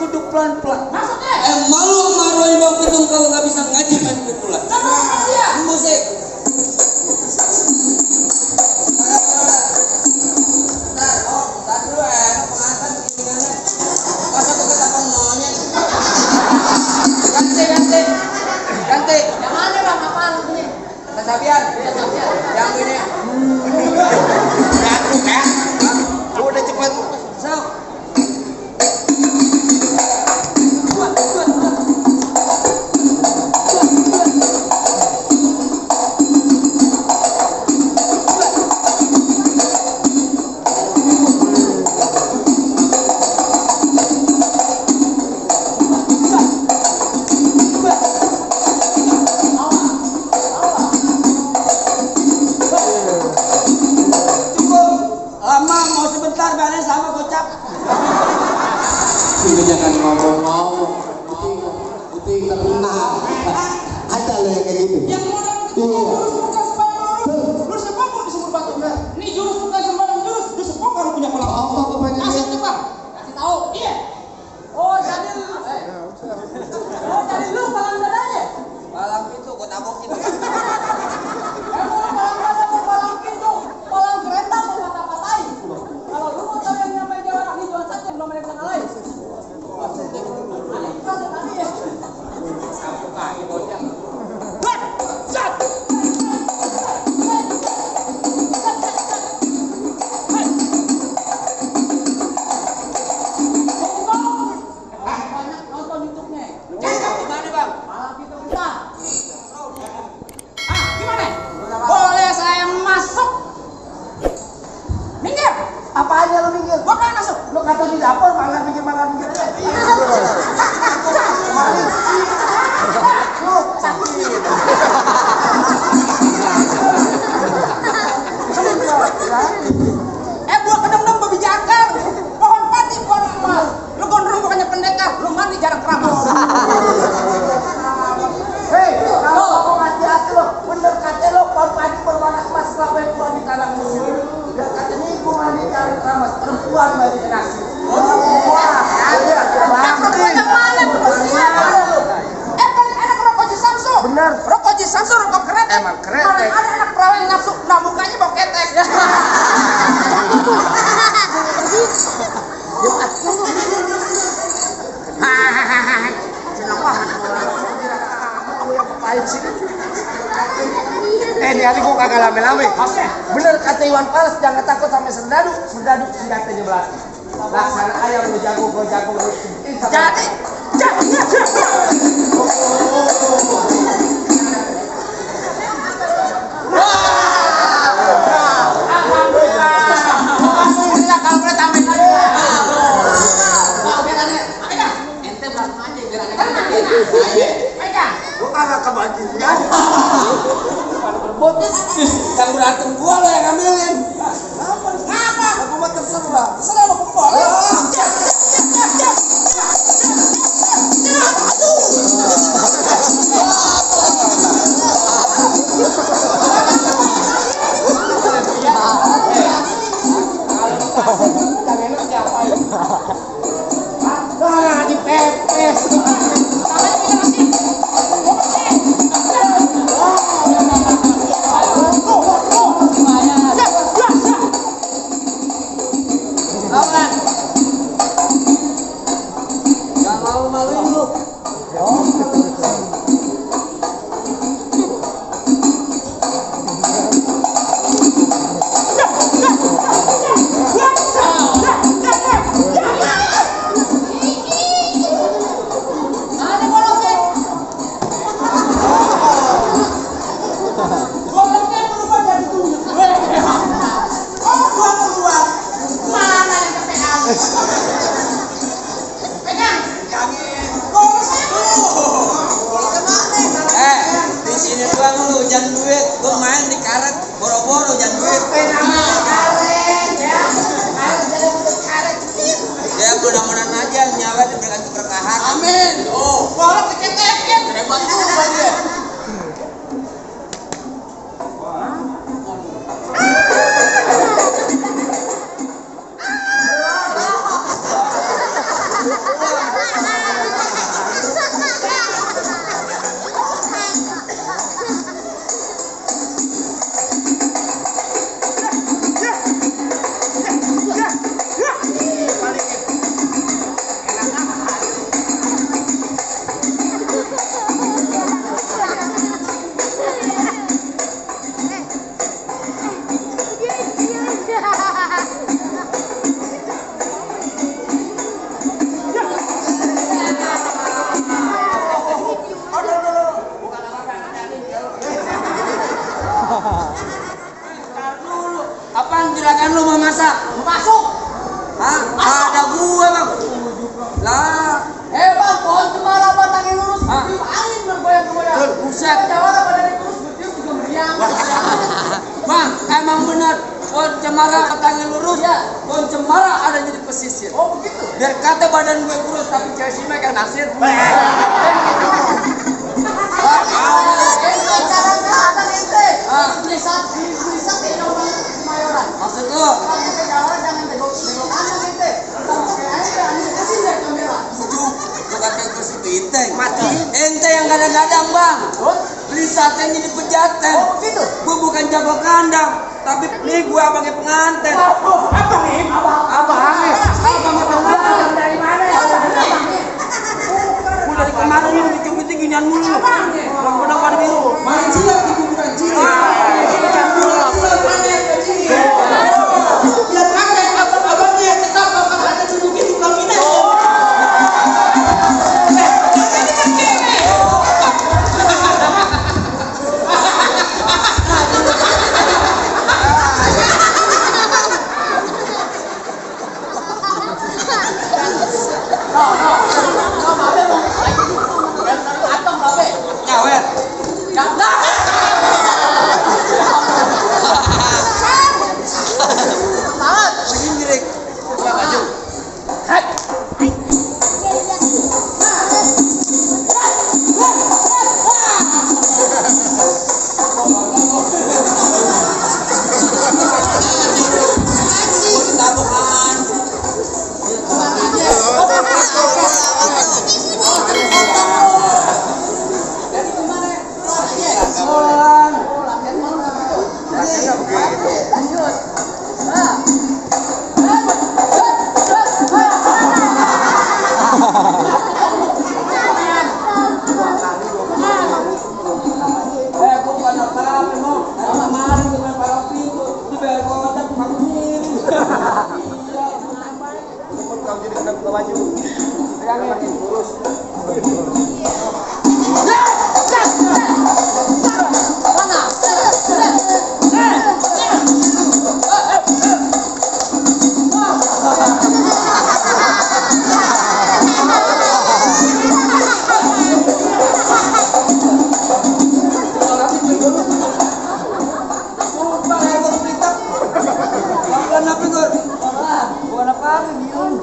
kudu pelan-pelan. Maksudnya? Malu maroin bang Petung kalau nggak bisa ngaji main pukulan. Sama dia. Musik. Ganti. Yang mana bang? Apaan ini? Sabian. Yang ini. Aku kan. Udah cepat. So. Jangan ngomong-ngomong, putih terkenal. Ada loh yang kayak gitu. Yang jurus bukan sembarang jurus. Lu sepoko disebut batu. Ini jurus bukan sembarang jurus. Lu sepoko kalau punya kolam. Apa banyak? Kasih tuh bang. Kasih tahu. Iya. Oh jadi lu palang dadanya. Palang pintu, gua tabokin. Emang lu palang dada mau palang pintu, palang kereta mau patah-patahin. Kalau lu mau tahu yang nyampe jalan anak hijauan saja belum ada yang bisa ngalahin. Apa aja lu minggir? Gua pengen masuk. Lu kata di dapur malah minggir aja. Mari. Lu sakit. Gua kedem-dem babi jangkar. Pohon pati, pohon emas. Lu gondrong bukannya pendekar. Lu mandi jarang keramas. Hei, kalau ngomong hati-hati lo, bener kata lo, pohon padi berwarna emas kelapa yang keluar di tanah musuh. Dan kata ini gua mandi jarang keramas. Perempuan mandi nasi. Paling enak rokok Ji Samsu. Bener. Rokok Ji Samsu, rokok kretek. Emang kretek. Mana ada anak perawan yang nafsu, nah mukanya bau ketek. Senang banget. Kamu yang pahit sini. Ini hari gua kagak lame-lame. Bener kata Iwan Fals, jangan takut sama serdadu senjatanya belati. Laksana ayam lu jago, gua jago lu. Jadi, Alhamdulillah kalau boleh tambahin lagi. ente berantem aja biar ada pegang. Gua kagak kebagian. Yang berantem gua lo yang ngambilin. Ngapa? Aku mah terserah. Terserah lo pembol. Nah, dipepes. Gak malu-maluin lu. Ada goloknya. Goloknya berubah jadi tuyul. Oh, gua keluar. Mana yang kepegang? Pegang. Goloknya Di sini doang lu jangan duit. Gua main di karet boro-boro jangan duit. Ya mudah-mudahan aja nyawa diberikan keberkahan. Amin. Oh, golok kecetekin. Hebat juga dia. Lah, Bang, pohon cemara batangnya lurus, Hah? tiup angin bergoyang-goyang. buset. Jawara badannya kurus, bertiup juga meriang. Bang, emang benar pohon cemara batangnya lurus. Iya. Pohon cemara adanya di pesisir. Oh begitu. Biar kata badan gue kurus tapi cewek sih makan nasir. Ente caranya ada ente. Ah. Tulisan kayak orang Kemayoran. Maksud lo? Kalau ente Jawara jangan tegok kanan ente. Kayak ente aneh kasih lihat kamera. Sejuk. Bukan ke situ iteng. Mati. Ente yang kadang-kadang bang. Terus? Beli sate jadi pejaten. Oh begitu. Gue bukan jago kandang. Tapi nih gue abangnya pengantin. Apa nih? Abang pengantin. Dari mana ya? Gue dari kemarin lu bikin ginian mulu. Bang benar biru. Main siap di kuburan Cina. Biar kakek abangnya tetap bakal ada duduk itu kalau ini. Nyawet. Begini direk. Buka baju. Tabuhan. Bukan apa-apa, Giung.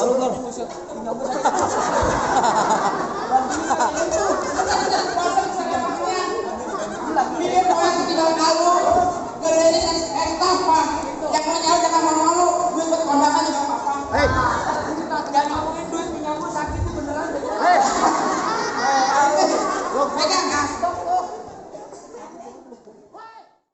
Lalu kan,